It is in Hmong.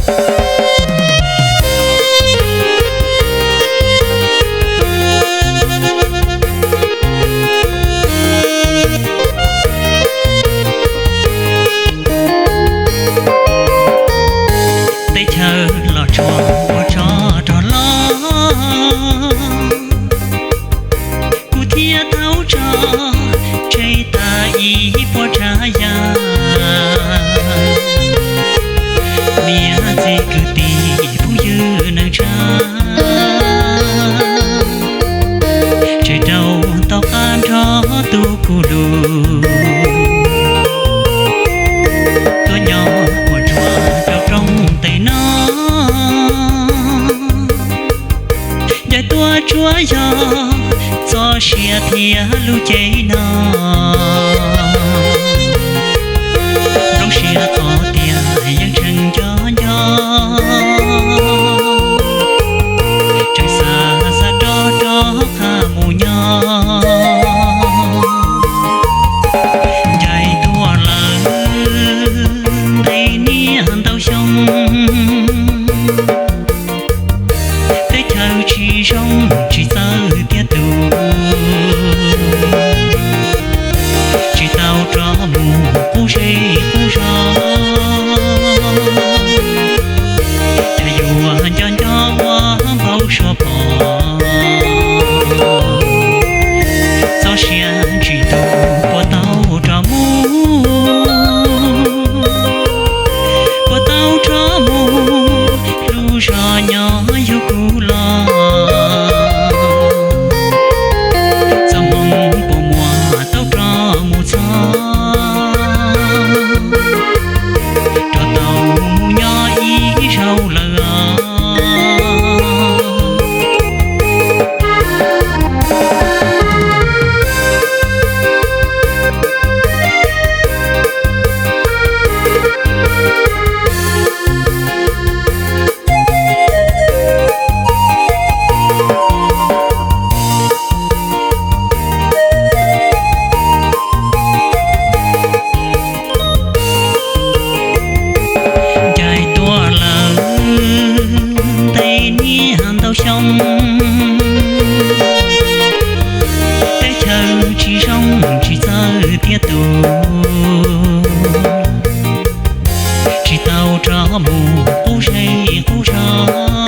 Teb chaws los tsuas ua tsov rog loj, kuv thiaj tau tso tseg tag ib puas tsav yam. Niam txiv kwv tij phooj ywg neej tsa, tseg rau tom qab nrog tus kuv lus, tuaj nyob ua ntsuag rau rooj teb no. Ncaim tuaj tsuas yog txoj sia thiab lub cev no. Zoo siab qhov tias yeej tseem nco nco, tseem xav xav rov rov qab mus nyob. Ncaim tuaj lawm ntev niaj ntau xyoo, teb chaws tsis zoo tsis txawj tiag tus, tsis tau rov mus qub zej qub zos, cas yuav nco nco ua npau suav pom. Txoj sia ntsim tus puas tau rov mus, puas tau rov mus lub zos nyob yug kuv los. Txoj hmoo puas muaj tau rov mus txog, rov tau mus nyob ib zaug lawm os. Ncaim tuaj lawm ntev niaj ntau xyoo, teb chaws tsis zoo tsis txawj tiag tus, tsis tau rov mus qub zej qub zos.